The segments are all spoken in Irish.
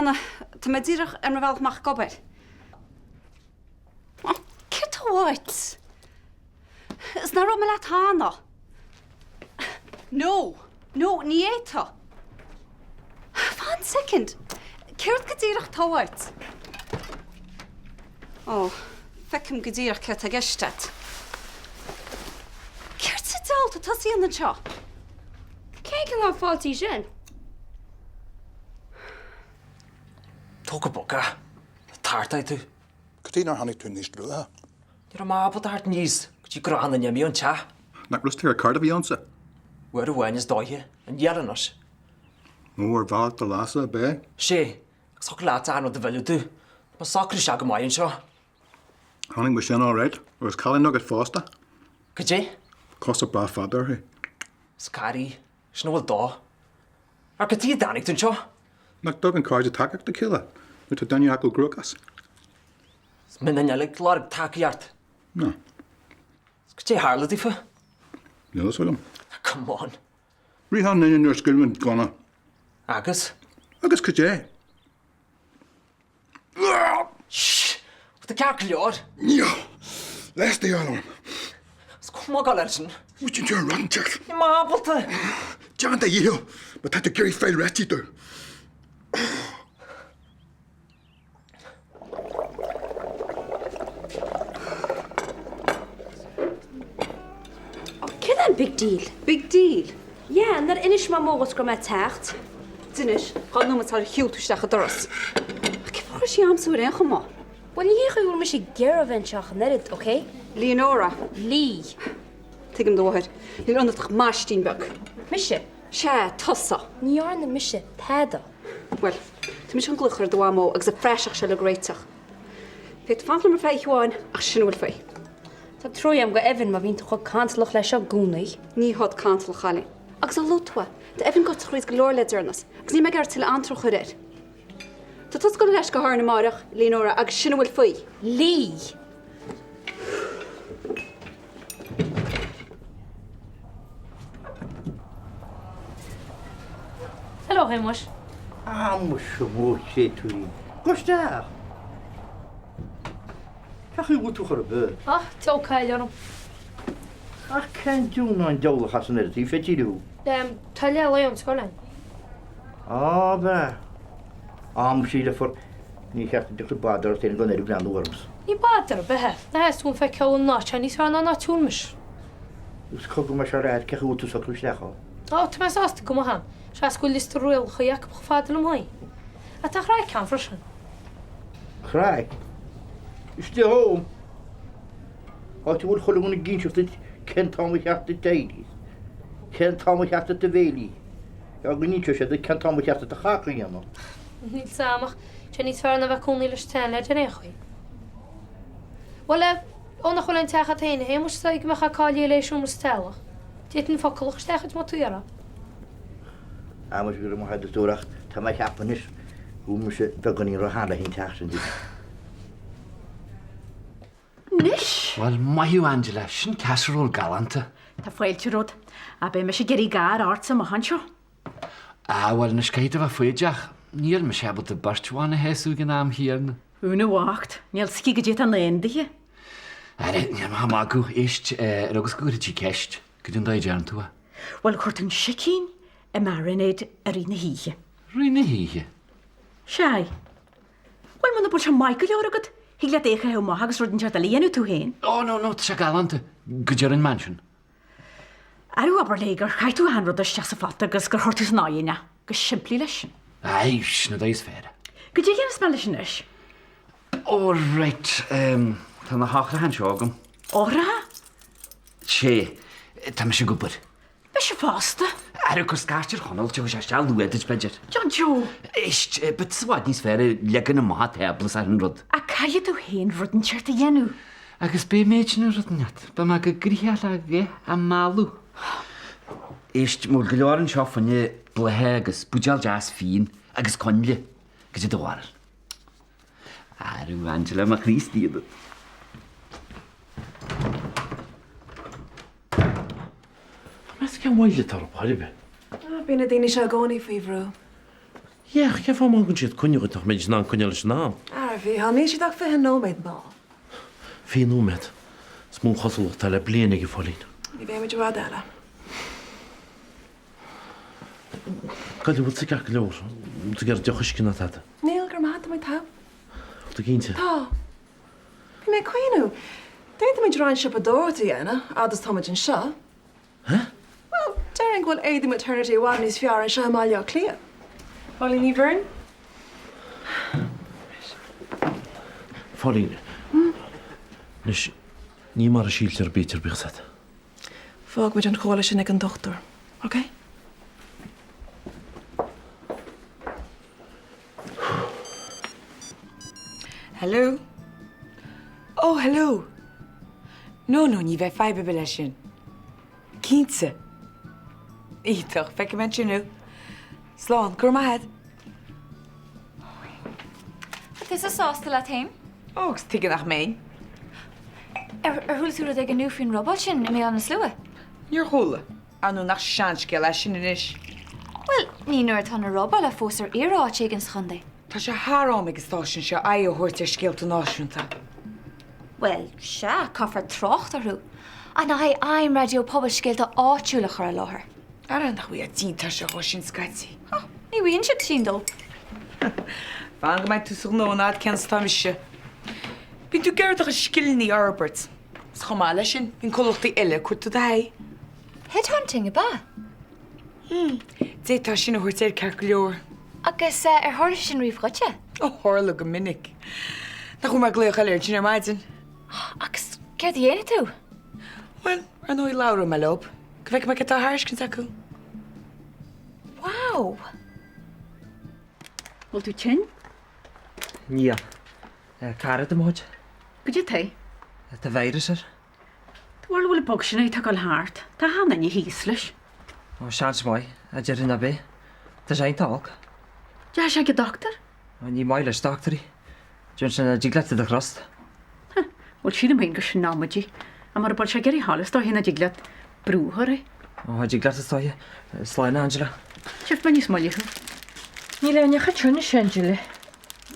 Tríona, tá mé díreach ar mo bhealach amach ag obair. Ó, céard tá uait? Is nach raibh mé leat cheana? No, no, ní fhéadfá. Fan soicind, céard go díreach atá uait? Ó, feicim go díreach céard tá i gceist agat. Céard sa diabhal atá tusa a dhéanamh anseo? Cén cineál fáilte í sin? Tóg go bog é. Tart é tú. Cad chuige nár tháinig tú níos luaithe? Ní raibh mé ábalta theacht aníos go dtí go raibh an duine imithe ón teach. Nach raibh tú ar céard a bhí ionsa? Uair amháin is dóiche, an dheireadh anois. Nó ar bhealach do leasa ab ea? Sé, agus thiocfadh leat achan rud a mhilleadh tú. Tá mé socraithe isteach go maith anseo. Tháinig mé sin alright, agus cailín agat fosta. Cad é? Cosa breá fada uirthi. Is cara í, sin a bhfuil dó. Ar cad chuige a dtáinig tú anseo? Nach dtugann cairde tacaíocht dá chéile nuair tá duine acu i gcruachás? Is minic duine eile ag lorg tacaíocht. Ná. Is cad é a tharla daofa? Níl fhios agam. Come on. Rith an duine nuair a scaoil an gunna. Agus? Agus cad é? Shh! Tá tú ceart go leor. Níl! Leigheas de dhíth orm. Is cuma gal air sin. Muid an dear rotten teacht. Níl mé ábalta. Déan do dhícheall má tá tú ag iarraidh fáil réitithe domh. Céard é an big deal? Big deal? Yeah, nár inis Mamó dhuit go raibh mé ag teacht? D'inis, dá nóiméad sular shiúil tú isteach an doras. Ach cén fáth ar chuir sí ormsa ar aon chuma? Bhuel, ní hé go bhfuil mise ag iarraidh a bheith anseo ach an oiread, ok? Leonora. Lee. Tuigim do mháthair. Níl ionat ach maistín beag. Mise? Sea, tusa. Ní dhearna mise tada. Bhuel, tá mise chun glaoch ar do mhamó agus ag praiseach sé le réiteach. Féadfaidh tú fanacht liom ar feadh oíche amháin ach sin a bhfuil faoi. Tá trua agam do Evan má bhíonn tú chomh cantalach leis seo i gcónaí. Ní hád cantalach, a chailín. Agus a luaigh tú é, tá Evan gaibhte thríd go leor le deireanas agus níl mé ag iarraidh tuilleadh anró a chur air. Tá tusa ag dul ar ais go hÁrainn amáireach, Leonora, agus sin a bhfuil faoi. Lee! Hello, Shéamuis. Ah, muise, mo chréatúirín. Gabh isteach. Cén chaoi a bhfuil tú chor ar bith? Ah, tá caill orm. Ach cén diúnán diabhal a chas an oiread fé tír thú? Tá leath lae ón scoil ann. Á, ab ea? Á, muise, a dheirfiúr, ní cheart duit a chur bother ort féin gan oiread breathnú ormsa. Ní bother ar bith é. Nach é tú an feiceáil an áit seo níos fearr ná an áit a bhfuil mise. Agus cogar más ea, cén chaoi a bhfuil tú ag socrú isteach ann? Á, tá mé sásta go maith ann. Seans go bhfuil liosta rialacha acu chomh fada liom féin. Ach tá craic ann freisin. Craic? Istigh ann? Áit a bhfuil chuile dhuine ag inseacht duit cén t-am a cheart duit éirí, cén t-am a cheart duit do bhéile a ithe, go n-inseoidh sé duit cén t-am a cheart duit do chac a dhéanamh. Níl 's a'm ach tá sé níos fearr ná bheith ag cónaí leis an tseanleaid ar aon chaoi. Bhuel, ó nach bhfuil aon teach agat féin, a Shéamuis, is dóigh go mbeifeá cáilithe le seomra sa teaghlach. D'fhéadfainn focal a chur isteach duit má tá tú ag iarraidh. Ah muise go raibh maith agat a stór ach tá mé ag ceapadh anois go bhfuil mise beagáinín ró-shean le haghaidh an teach sin duit. Anois! Bhuel, maith thú Angela, sin casserole galánta. Tá fáilte romhat. Ach beidh mise ag iarraidh gar ortsa amach anseo. Ah, bhuel anois caithfidh tú a bheith foighdeach. Níl mise ábalta beirt bhan a shásamh ag an am chéanna. Úna bhocht, níl 's aici goidé atá i ndán dithe. Ara, níl mé ag magadh. Éist, ar eagal go gcuirfidh sí ceist, goidé an dóigh a dtearn tú é. Bhuel, chuir tú an sicín i marinade i rith na hoíche. Rith na hoíche? Sea. Bhuel, muna bhfuil sé maith go leor agat, thig leat é a chaitheamh amach agus rud inteacht eile a dhéanamh tú féin. Oh, no, no, tá sé galánta. Goidé a rinne mé ansin. Arú abair léi gur chaith tú achan rud isteach sa phota agus gur chuir tú san oigheann é. Go simplí leis. Aye, sin an dóigh is fearr. Goidé a dhéanfas mé leis anois? Oh, right, tá na heochracha anseo agam. Eochracha? Sé, tá mise ag obair. Mise fosta. Ara, cuir scairt ar Chonall, tiocfaidh sé isteach luath duit, b'fhéidir. John Joe! Éist, beidh i bhfad níos fearr leagan amach an tábla is achan rud. Ach caithfidh tú féin rud inteacht a dhéanamh. Agus beidh méid sin rud inteacht, beidh mé go gnoitheach le bheith á mealladh. Éist, bhfuil go leor anseo fá choinne blátha agus buidéal deas fíon agus coinnle. Goidé do bharúil. Arú Angela mo chroí istigh. Meas cén mhoill atá orthu chor ar bith? Bíonn na daoine seo i gcónaí faoi bhrú. Yeah, ach cén fáth má thugann siad coinne dhuit nach mbeidís in ann coinneáil leis an am? Ara, a Mhícheáil, níl siad ach 20 nóiméad mall. 20 nóiméad? Is mó an chosúlacht atá le bliain aige, Phóilín. Ní bheidh muid i bhfad eile. Gabh i leith, bhfuil tú ceart go leor? Bhfuil tú ag iarraidh deoch uisce ná tada? Níl, go raibh maith agat, tá mé togha. Bhfuil tú cinnte? Tá. Bhí mé ag cuimhniú. D'fhéadfaimis roinnt siopadóireachta a dhéanamh, fhad is tá muid anseo. Huh? Bhuel, déarfainn go bhfuil éadaí maternity i bhfad níos fearr anseo i mBaile Átha Cliath. Póilín Ní Bhroin? Phóilín, anois, ní mar a síltear a bítear, bíodh a fhios agat. Fágfaimid an chomhairle sin ag an dochtúir, ok? Hello? Oh, hello! No, no, ní bheidh fadhb ar bith leis sin. Cinnte. Iontach, feicfidh mé ansin thú. Slán, go raibh maith agat. Tá tusa sásta leat féin? Ó, agus tuige nach mbeinn? Ar chuala tú rud éigin nua faoin robáil sin i mBéal Átha na Slua? Níor chuala. Ar ndóigh nach seanscéal é sin anois. Bhuel, ní nuair atá na robálaithe fós ar iarraidh áit éigin sa chontae. Tá sé thar am ag an stáisiún seo aghaidh a thabhairt ar scéalta náisiúnta. Bhuel, sea, caithfear trácht orthu. Ach nach é aidhm raidió pobail scéalta áitiúla a chur i láthair? Ara, nach bhfaighfeá tinn tuirseach dhó sin scaití. Ó, ní bhfaigheann siad tinn dó. Fan go mbeidh tú sa ghnó an fhad céanna is atá mise. Bíonn tú ag iarraidh do chuid scileanna a fhorbairt. Is chomh maith leis sin, bíonn comhlachtaí eile ag cuartú do haghaidh. Headhunting, ab ea? Hmm, d'fhéadfá sin a thabhairt air ceart go leor. Agus ar tharla sé sin riamh dhuitse? Ó, tharla go minic. Nach bhfuair mé glaoch eile ansin ar maidin? Agus céard a dhéanfaidh tú? Bhuel, ar ndóigh labhróidh mé leo. Go bhfeicfidh mé cad tá á thairiscint acu. Wow! Bhfuil tú tinn? Níl. Cara de mo chuid. Goidé tá? Tá virus air. Do bharúil an bhfuil an bug sin atá ag dul thart. Tá achan duine thíos leis. Ó, seans maith, a déarfainn ná beidh. Tá sé iontach olc. Deachaigh sé ag an dochtúir? Ó, ní maith leis dochtúirí. Deireann sé nach dtig leat iad a thrust. Huh, bhuel sílim féin gur sin amaidí. Ach mura bhfuil sé ag iarraidh a ghabháil is dóiche nach dtig leat brú a chur air. Ó, dtig leat is dóiche. Slán, a Angela. Tchífidh mé níos moille thú. Níl aon neach tinn anois, Angela.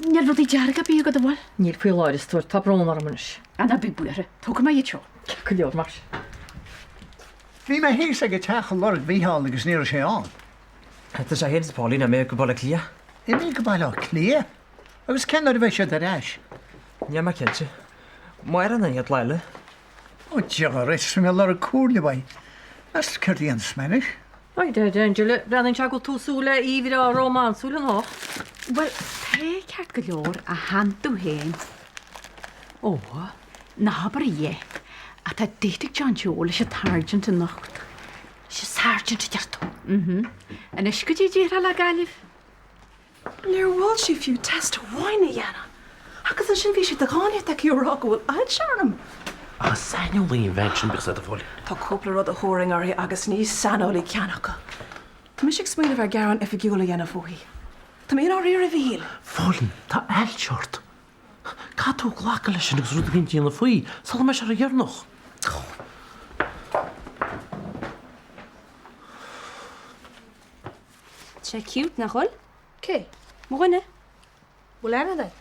Níl rudaí dearga ar bith agat an bhfuil? Níl faoi láthair, a stór. Tá brón orm anois. Á ná bí buartha. Tógfaidh mé iad seo. Ceart go leor, mar sin. Bhí mé thíos ag an teach ag lorg Mhícheál agus ní raibh sé ann. Tá sé féin is Pauline imithe go Baile Átha Cliath. Imithe go Baile Átha Cliath? Agus cén uair a bheidh siad ar ais? Níl mé cinnte. Amárach nó an chéad lá eile. Ó Dia dhuit, bhí mé ag lorg comhairle uaidh. Meas tú céard a dhéanfas mé anois? Haigh there, Angela. Breathnaíonn sé go bhfuil tú ag súil le oíche bhreá rómánsúil anocht. Bhuel, tá ceart go leor ach chan tú féin. Ó, ná habair a dhath, ach tá date ag John Joe leis an tSargent anocht. Leis an Sergeant a deir tú? Mhm. Anois goidé a déarfá le Gaillimh? Níor mhol sí fiú test amháin a dhéanamh. Agus ansin bhí sé de dhánacht aici a rá go bhfuil ailse orm. Ach is saineolaí an bhean sin, bíodh a fhios agat, a Phóilín. Tá cúpla rud a thabharfainn uirthi agus ní saineolaí ceann acu. Tá mise ag smaoineamh ar ghearán oifigiúil a dhéanamh fúithi. Tá mé i ndáiríre, a Mhíchíl. Phóilín, tá ailse ort. Caithfidh tú glacadh leis sin agus rud éigin a dhéanamh faoi, sula mbeidh sé ródheireanach. Tá sé cute, nach bhfuil? Cé? Mo dhuine. Bhfuil aithne agat air?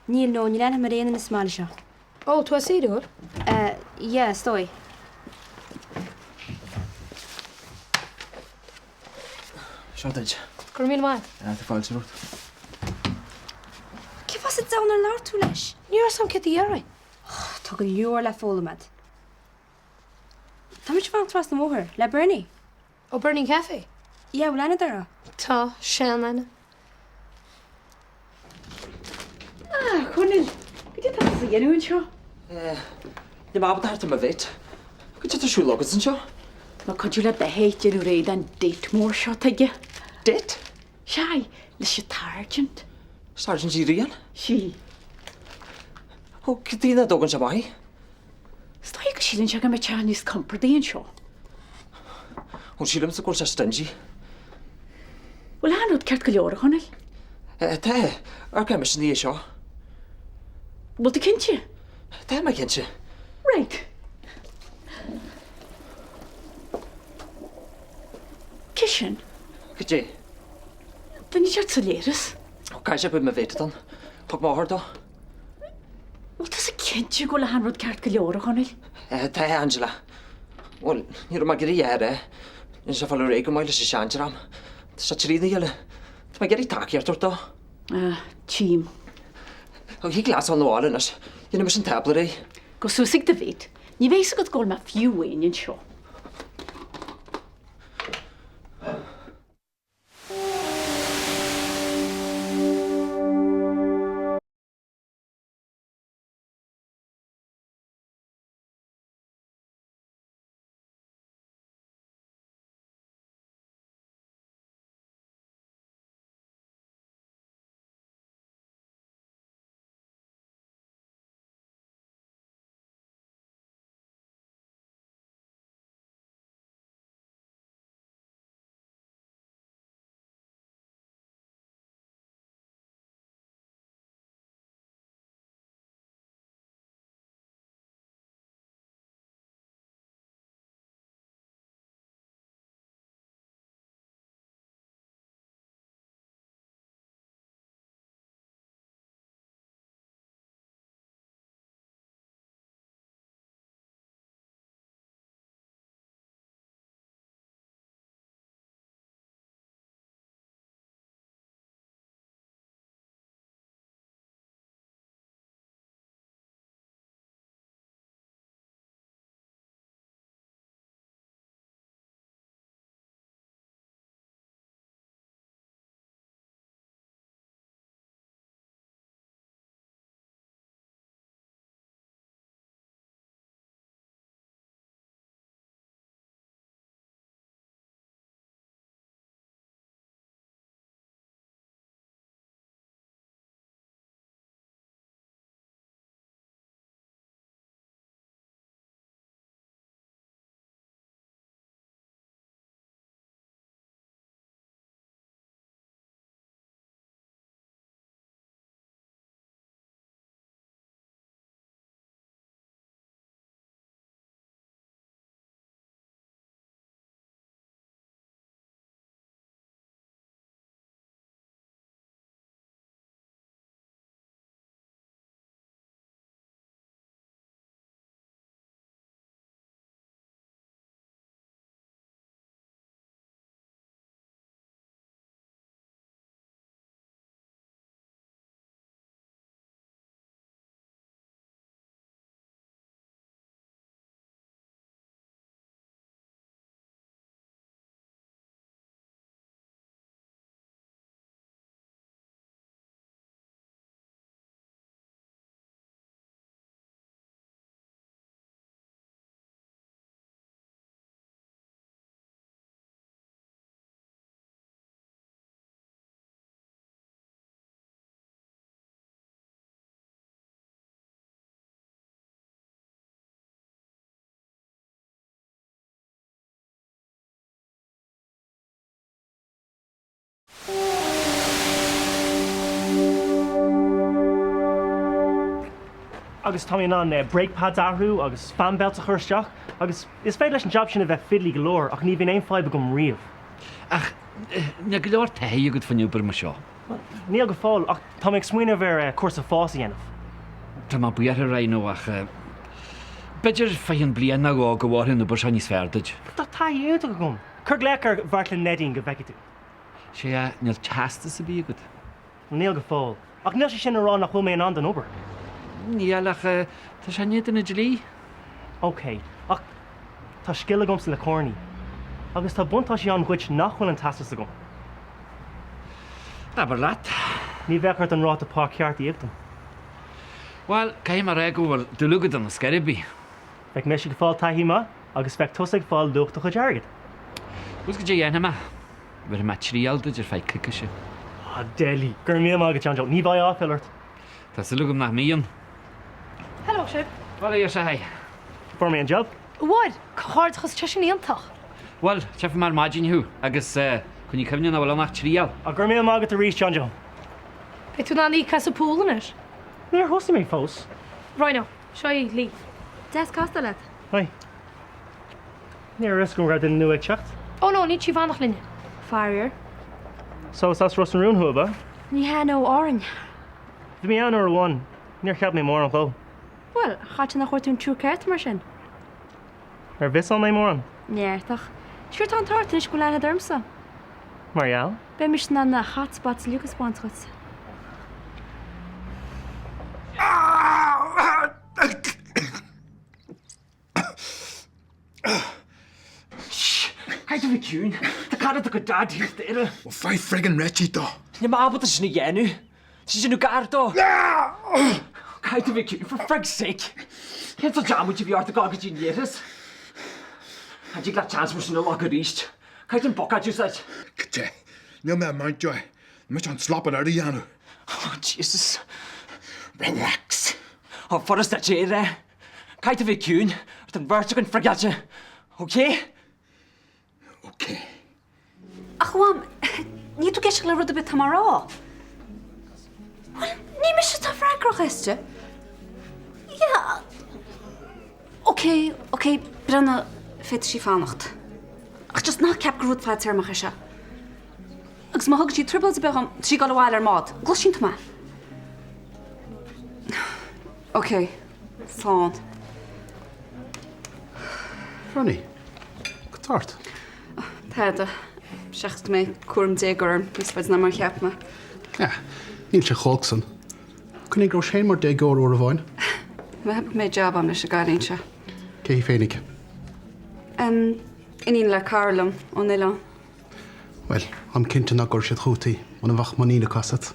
Níl, no, níl aithne agam ar aon duine sa mbaile seo. Ó, tú ar saoire, an bhfuil? Eh, yeah, is dóigh. Seo duit. Go raibh míle maith agat. Ah, tá fáilte romhat. Cén fáth sa deabhal nár labhair tú leis? Ní raibh a fhios agam céard a dhéarfainn. Tá go leor le foghlaim agat. Tá mise ag fanacht trasna an bhóthair, le Bernie. Ó Bernie an Café? Yeah, bhfuil aithne agat air? Tá, sean-aithne. Ah, Conall, goidé tá tusa a dhéanamh anseo? Eh, níl mé ábalta theacht ar mo mhéit. Goidé tá ar siúl agat anseo? Tá mé ag cuidiú le Daithí déanamh réidh don date mór seo atá aige. Date? Sea, leis an tSargent. Sergeant Uí Riain? Sea. Ó, cad chuige nach dtógann sé amach í? Is dóigh go síleann sé go mbeidh sé níos compordaí anseo. Ó, sílimse go bhfuil sé stingy. Bhfuil achan rud ceart go leor, a Chonaill? Tá, amharcfaidh mise ina dhiaidh seo. Bhfuil tú cinnte? Tá mé cinnte. Right. Cé sin? Goidé? D'inis ort sa léireas. Ó, caithfidh sé go bhfuil mo mhéatadán. Thug m'athair dó. Bhfuil tusa cinnte go bhfuil achan rud ceart go leor, a Chonaill? Tá, a Angela. Bhuel, ní raibh mé ag iarraidh a rá. Níl sé ag fáil ar aghaidh go maith leis an seandream. Tá sé trína chéile. Tá mé ag iarraidh tacaíocht a thabhairt dó. Ah, tchím. Ó, thig leat dul 'na bhaile anois. Dhéanfaidh mise an tábla réidh. Gabh suas ag do mhéit. Ní bheidh fhios agat go bhfuil mé fiú amháin anseo. Agus tá mé in ann brake pads a athrú agus fan belts a chur isteach agus is féidir leis an jab sin a bheith fiddly go leor ach ní bhíonn aon fadhb agam riamh. Ach níl go leor taithí agat faoin obair mar seo. Níl go fóill ach tá mé ag smaoineamh ar cúrsa fás a dhéanamh. Tá mé buartha, Rhino, ach b'fhéidir fá cheann bliain nó dhó go bhfóirfidh an obair seo níos fearr duit. Tá taithí iontach agam. Cuir glaoch ar bheartlann Neidín go bhfeicfidh tú. Sea, níl teastas ar bith agat. Níl go fóill. Ach níl sé sin a rá nach bhfuil mé in ann don obair. Níl, ach tá sé in éadan an dlí. Ok, ach tá scil agamsa le carrannaí. Agus tá buntáistí ann dhuit nach bhfuil an teastas agam. Abair leat. Ní bheadh ort an ráta pá ceart a íoc dom. Bhuel, caithfidh mé a rá go bhfuil dúil agat ann ar scor ar bith. Bheadh mise ag fáil taithí maith agus bheadh tusa ag fáil luach do chuid airgid. Bhuel, goidé a dhéanfaidh mé? Bhéarfaidh mé triail duit ar feadh coicíse. Ah, deadly. Go raibh míle maith agat, John Joe. Ní bheidh áiféal ort. Tá súil agam nach mbíonn. Hello, sibh. Bhuel, a Fhir, hi. Fuair mé an job. Bhuel, comhghairdeachas, tá sin iontach. Bhuel, tchífidh mé ar maidin thú agus coinnigh cuimhne nach bhfuil ann ach triail. Ah, go raibh míle maith agat arís, John Joe. Beidh tú in ann íoc as an pool anois. Níor thosaigh mé fós. Rhino, Seo í Lee. Deas castáil leat. Hi. Ní raibh a fhios agam go raibh duine nua ag teacht. Oh no, níl sí ag fanacht linne. Faraor. So is as Ros na Rún thú, ab ea? Ní hea, no, Árainn. Bhí mé ann uair amháin, níor cheap mé mórán dhó. Bhuel, cad é nach bhfuair tú an treoir ceart mar sin? Ar mhiossáil mé mórán? Neartach. Sure tá an t-ádh ort anois go bhfuil aithne agat ormsa. Mar gheall? Beidh mise in ann na hot spots uilig a 'speáint dhuit. Caithfidh tú a bheith ciúin. Tá cara de do chuid Dad thíos staighre. Well, faigh friggin' réitigh dó. Níl mé ábalta sin a dhéanamh. Tá sé ag déanamh gar dó. Caithfidh tú a bheith ciúin, for frig's sake. Cén sórt dearmaid a bhí ort ag dul go dtí an leithreas? Cha dtig leat seans mar sin a ghlacadh arís. Caithfidh tú an buicéad a úsáid. Cad é? Níl mé i Mountjoy. Níl mise chun slap an aird a dhéanamh. Oh, Jesus. Relax. Oh, furasta duit é a rá. Caithfidh tú a bheith ciúin, tá an bheirt againn frigeáilte. Ok? Ok. Ach a Mham, níl tú ag éisteacht le rud ar bith atá mé a rá. Bhuel, ní mise atá freagrach aisti. Yeah. Ok, ok, breathnaigh, féadfaidh sí fanacht. Ach just ná ceap gur rud fadtéarmach é seo. Agus má thugann sí trioblóid ar bith dhom, tá sí ag dul abhaile ar an mbád. Gcloiseann tú mé? Ok, slán. Bernie, cad tá ort? Tada. Seachas go mbeidh cúram déagóra orm níos faide ná mar a cheap mé. Ah, níl sé chomh holc san. Cuimhnigh go rabhais féin mar déagóir uair amháin. Má theip mbeidh jab agam leis an gcailín seo. Cé hí féinig? Em, iníon le cara liom ón oileán. Bhuel, táim cinnte nach gcuirfidh siad chugat í muna mbeadh muinín acu asat.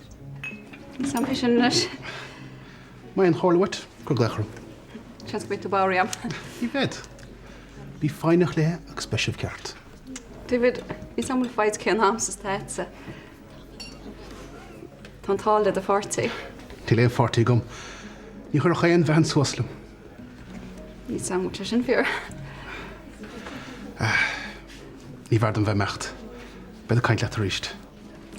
Sampla sin anois. Má aon chomhairle uait, cuir glaoch orm. Seans go mbeidh tú bodhraithe agam. Ní bhead. Bí foighneach léi agus beidh sibh ceart. David, níl 's agam an bhfuil foighid céanna agamsa is atá agatsa. Tá an t-ádh le do pháirtí. Níl aon pháirtí agam. Ní chuirfeadh aon bhean suas liom. Níl 's agam an bhfuil sé sin fíor. Ní bhfearr dom bheith ag imeacht. Bead ag caint leat arís.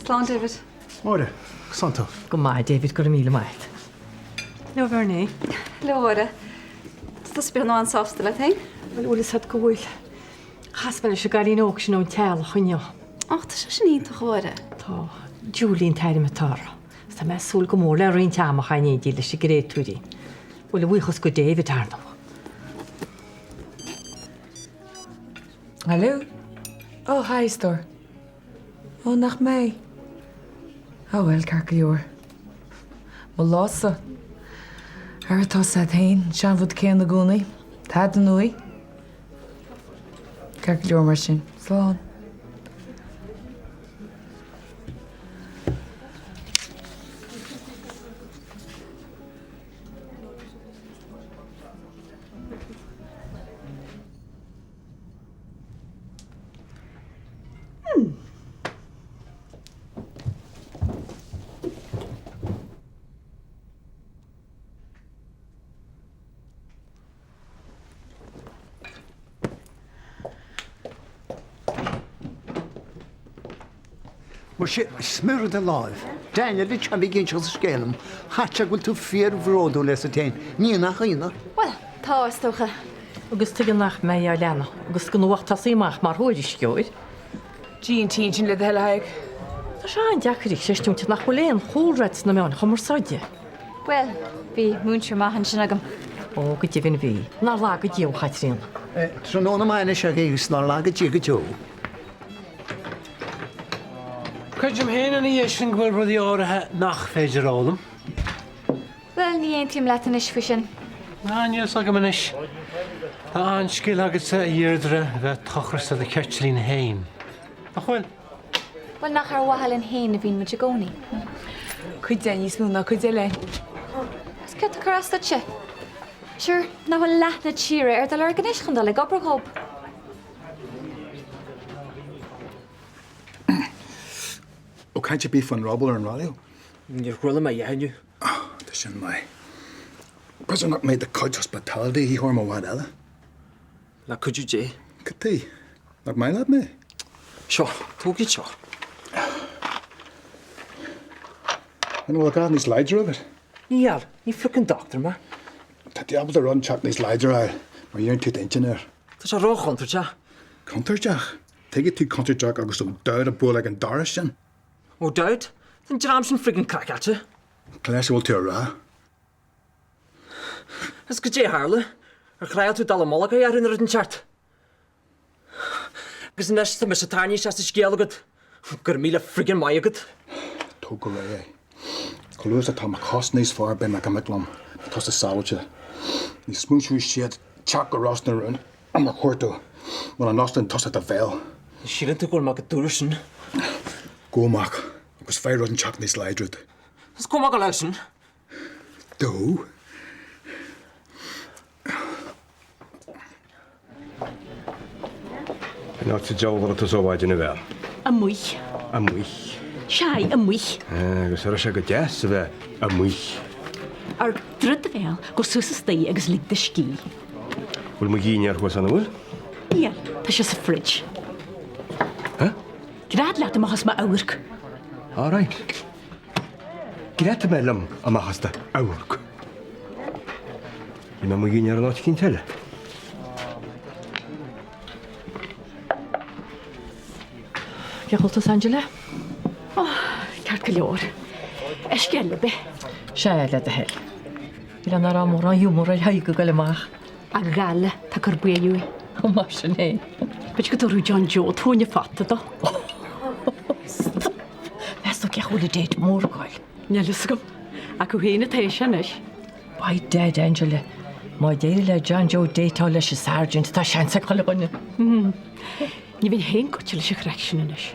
Slán, David. Máire, conas tánn tú? Go maith, David, go raibh míle maith agat. Hello, Bernie. Hello, Máire. Tá tusa beagnach an-sásta leat féin? Bhuel, bhfuil fhios agat go bhfuil. Chas mé leis an gcailín óg sin ón teaghlach inniu. Ach, tá sé sin iontach, a Mháire. Tá. Julie an t-ainm atá uirthi. Agus tá mé ag súil go mór le roinnt ama a chaitheamh in éindí leis an gcréatúirín. Bhuel, a bhuíochas go David, ar ndóigh. Hello? Oh, hi, a stór. Oh, nach mbeidh? Oh well, ceart go leor. Mo lá-sa. Ara tá 's agat féin, an seanrud céanna i gcónaí. Tada nua. Ceart go leor mar sin. Slán. Muise, smior i do láimh. Daniel, duit a bhí ag inseacht an scéil dom. Chaithfeadh sé go bhfuil tú fíorbhródúil asat féin. Ní nach ionadh. Bhuel, tá, is dócha. Agus tuige nach mbeidh a leanbh agus gnóthach tosaí amach mar thuairisceoir? Jean, tchíonn sin le do thoil a Thaidhg. Tá sé an-deacair a chreistiúint nach bhfuil aon chúlra agat sna meáin chumarsáide. Bhuel, bhí múinteoir maith ansin agam. Ó, go deimhin bhí. Nár laga Dia thú, a Chaitríona. Tráthnóna maith anois agaibh agus nár laga Dia go deo. Creidim féin ina dhiaidh sin go bhfuil rudaí áirithe nach féidir a fhoghlaim. Bhuel, ní aontaím leat anois faoi sin. Ah, níl fhios agam anois. Tá an-scil agatsa, a Dheirdre, a bheith tochrosta do cheitlín féin. Nach bhfuil? Bhuel, nach ar mhaithe linn féin a bhíonn muid i gcónaí? Cuid de níos mó ná cuid eile. Agus céard tá ag cur as duitse? Sure, nach bhfuil leath na tíre ar do lorg anois chun dul ag obair dhób? Ó caint ar bith faoin ruball ar an raidió? Níor chuala mé a dhath inniu. Tá sin maith. B'fhéidir nach mbeidh do chuid hospitality a dhíth orm i bhfad eile. Le cuidiú Dé. Cad tuighe? Nach maith leat mé? Seo, tóg iad seo. An bhfuil a dhath níos láidre agat? Níl, ní frickin doctor mé. Tá tú ábalta rud inteacht níos láidre a fháil má iarrann tú d'intinn air. Tá sé ró-chontúirteach. Contúirteach? Tuigfidh tú contúirteach agus tú dod a bualadh ag an doras sin. Ó doubt, tá an dream sin friggin craiceáilte. Cad leis a bhfuil tú a rá? Is goidé a tharla? Ar thriail tú dallamullóg a dhearú nó rud inteacht? Agus anois tá mise tarraingthe isteach sa scéal agat. Go raibh míle friggin maith agat. Tóg go réidh é. Chomh luath is atá mo chos níos fearr beidh mé ag imeacht liom. Tá tusa sábháilte. Ní smaointeoidh siad teacht go Ros na Rún a chuartú muna n-osclaíonn tusa do bhéal. Síleann tú go bhfuil mé chomh dúr sin? Gabh amach agus faigh rud inteacht níos láidre. Is cuma go leis sin. Do. Cén áit sa diabhal a raibh tusa ó mhaidin a bhean? Amuigh. Amuigh. Sea, amuigh. Agus an raibh sé go deas a bheith amuigh? Ar druid do bhéal, gabh suas istoíche agus lig do scíth. Bhfuil mo dhinnéar thuas ann, an bhfuil? Níl, tá sé sa fridge. Huh? Gread leat amach as m'amharc. All right. Greadfaidh mé liom amach as d'amharc. Bhí mé mo dhinnéar in áit eicínt eile. Cén chaoi a bhfuil tusa Angela? Ó, ceart go leor. Uisce eile ar bith. Sea, le do thoil. Shílfeá nach raibh mórán giúmar ar Thadhg ag goil amach. A ghaile, tá cur buaidh uaidh. Ó, mar sin é. B'fhéidir go dtabharfadh John Joe tóin an phota dó. Stop! Meas tú cén chaoi a bhfuil an date mór ag goil? Níl a fhios agam. Acu féin atá sé anois. By dad, Angela, má d'éirigh le John Joe déiteáil leis an Sergeant, tá seans ag chuile dhuine. Ní bheinn féin goite leis an chraic sin anois.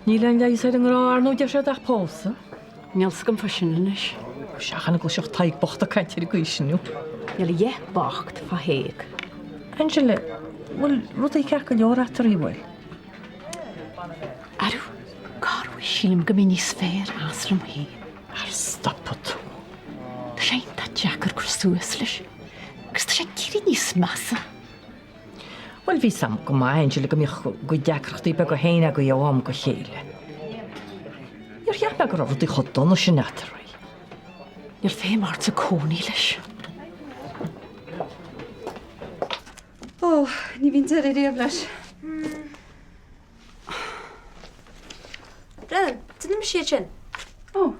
Níl aon leigheas ar an ngrá, ar ndóigh, deir siad, ach pósadh. Níl 's agam fá sin anois. Seachain go gcloisfeadh Tadhg bocht ag caint ar an gcaoi sin thú. Níl a dhath bocht fá Thadhg. Angela, bhfuil rudaí ceart go leor eatarthu, bhfuil? Arú, corruair sílim go mbeinn níos fearr as liom féin. Ar stopfaidh tú? Tá sé iontach deacair cur suas leis agus tá sé ag éirí níos measa. Bhuel, bhí 's a'm go maith, Angela, go mbíodh bhur gcuid deacrachtaí beaga féin agaibh ó am go chéile. Níor cheap mé go raibh rudaí chomh dona sin eatarthu. Níl feidhm ortsa cónaí leis. Ó, ní bhíonn deireadh riamh leis. Brennan, déanfaidh mise iad sin. Oh,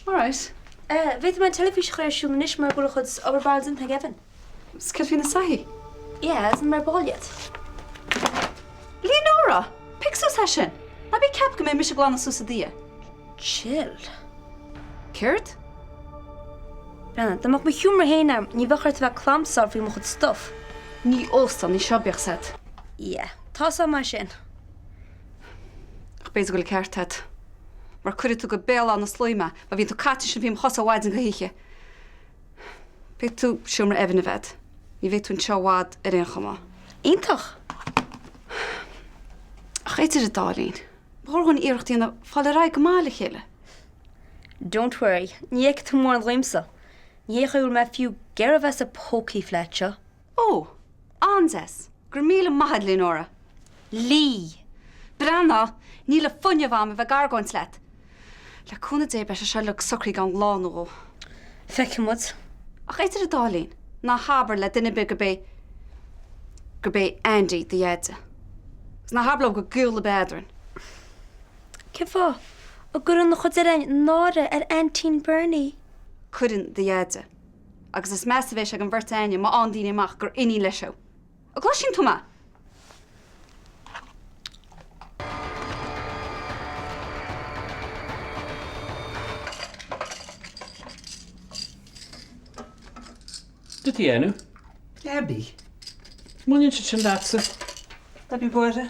alright. Eh, bhféadfaidh mé an teilifís a chur ar siúl anois mar go bhfuil a chuid obair baile déanta ag Evan. 'S céard faoi na soithí? Yeah, déanfaidh mé ar ball iad. Leonora! Pioc suas é sin! Ná bí ag ceapadh go mbeidh mise ag glanadh suas i do dhiaidh. Chill. Céard? Brennan, dá mbeadh mo sheomra féin a'm, ní bheadh ort a bheith ag clamhsán faoi mo chuid stuff. Ní óstán í seo, bíodh 's a'd. Yeah, tá 's a'm é sin. Ach b'fhéidir go bhfuil an ceart a'd. Mar cuirfidh tú go Béal Átha na Sluaighe mé má bhíonn tú caite ansin faoi mo chosa ó mhaidin go hoíche. Beidh tú i seomra Evan a bhead. Ní bheidh tú anseo i bhfad ar aon chuma. Iontach! Ach idir an dá linn, ba chóir dhúinn iarracht a dhéanamh fáil ar aghaidh go maith le chéile. Don't worry, ní fheicfidh tú mórán dhíomsa. Ní hé chaoi a bhfuil mé fiú ag iarraidh a bheith sa pokey flat seo. Ó! An-deas. Go raibh míle maith a'd, Leonora. Lee! Breathnaigh! Níl an fuinneamh a'm a bheith ag argóint leat. Le cúnamh Dé beidh sé seo uilig socraithe i gceann lá nó dhó. Feicfidh muid. Ach idir an dá linn, ná habair le duine ar bith gurb é gurb é Andy do dheaide. Agus ná habair leo go bhfuil gaol ar bith eadrainn. Cén fáth? An gcuireann an chuid eile náire ar Aintín Bernie? Cuireann do dheaide. Agus is measa a bheidh sé ag an bheirt a'inne má fhaigheann daoine amach gur iníon leis thú. An gcloiseann tú mé? Cad tá a dhéanamh? Leabaí. Mbaineann siad sin leatsa. Ná bí buartha.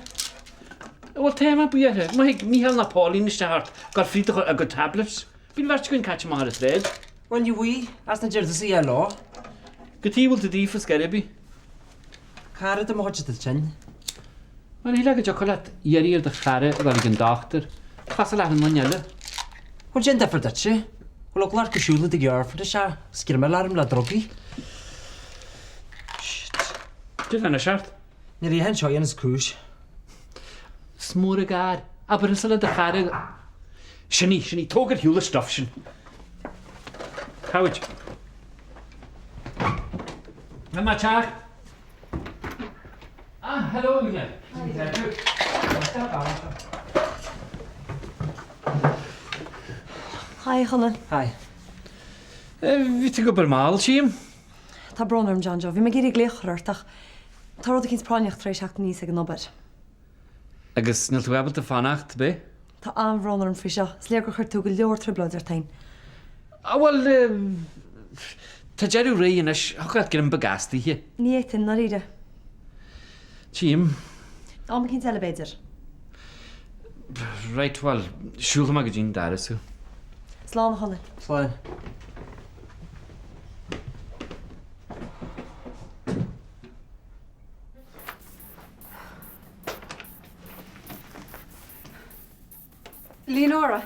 Bhuel, tá mé buartha. Má thig Mícheál ná Pauline isteach ort gabháil fríd a gcuid tablets. Bhí an bheirt againn caite amach ar an tsráid. Bhuel, ní bhfuil, as na deir tusa é leo. Cad chuige a bhfuil tú daofa scor ar bith. Cara de mo chuid atá tinn. Bhuel, shílfeá go dtiocfadh leat iarraidh ar do chara a dhul ag an dochtúir, casadh leat an duine eile. Bhuel, déan difear duitse. Bhfuil eagla ort go siúlfaidh do dheirfiúr isteach, screamhaíl orm le drugaí. Shit. Cad tá anois ort? Ní raibh anseo a dhéanas cúis. Is mór an gar. Abair thusa le do chara. Sin í, sin í, tóg ar shiúl an stuif sin. Cá bhfuil? Tá mé ag teacht. Ah, hello, Úna. Hi, a Chonaill. Hi. Bhí tú ag obair mall, tchím. Tá brón orm, John Joe. Bhí mé ag iarraidh glaoch a chur ort ach tá rud eicínt práinneach tar éis theacht aníos ag an obair. Agus níl tú ábalta fanacht, ab é? Tá an-bhrón orm faoi seo. Is léir gur chuir tú go leor trioblóid ort féin. Ah, bhuel, tá deireadh réidh anois. Thiocfadh leat greim beag astoíche. Ní fhéadfainn, ndáiríre. Tchím. Am eicínt eile, b'fhéidir. Right, bhuel, siúlfaidh mé go dtí'n doras thú. Slán, a Chonaill. Slán. Leonora,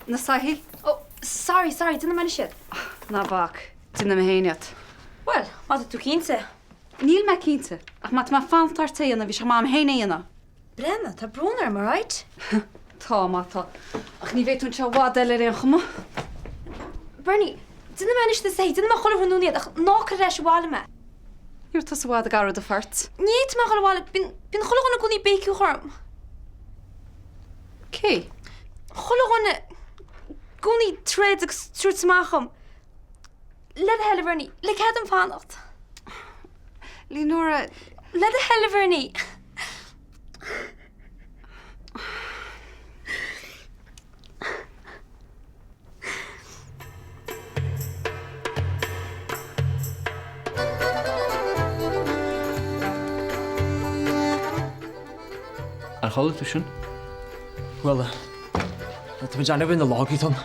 na soithí? Oh, sorry, sorry, déanfaidh mé anois iad. Ná bac, déanfaidh mé féin iad. Bhuel, má tá tú cinnte. Níl mé cinnte, ach má tá mé ag fanacht ort é a dhéanamh, bhí sé go maith agam féin é a dhéanamh. Breathnaigh, tá brón orm, alright? Tá, má tá. Ach ní bheidh tú anseo i bhfad eile ar aon chuma. Bernie, déanfaidh mé anois na soithí, déanfaidh mé chuile thráthnóna iad, ach ná cuir ar ais abhaile mé. Ní raibh tusa i bhfad ag athrú do phoirt. Ní fhéadfaidh mé a dhul abhaile, bíonn, bíonn chuile dhuine i gcónaí ag béiceadh orm. Cé? Chuile dhuine, i gcónaí ag troid agus ag tabhairt amach dhom. Le do thoil, a Bhernie, lig cead dom fanacht. Leonora. Le do thoil, a Bhernie. Ar chuala tú sin? Bhuel, tá mé ag déanamh ar na logaí ann.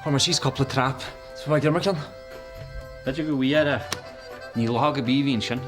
Chuir mé síos cúpla trap. Is bhí mé ag iarraidh ceann. B'fhéidir go bhfuil air ach ní luchóg ar bith a bhí ansin.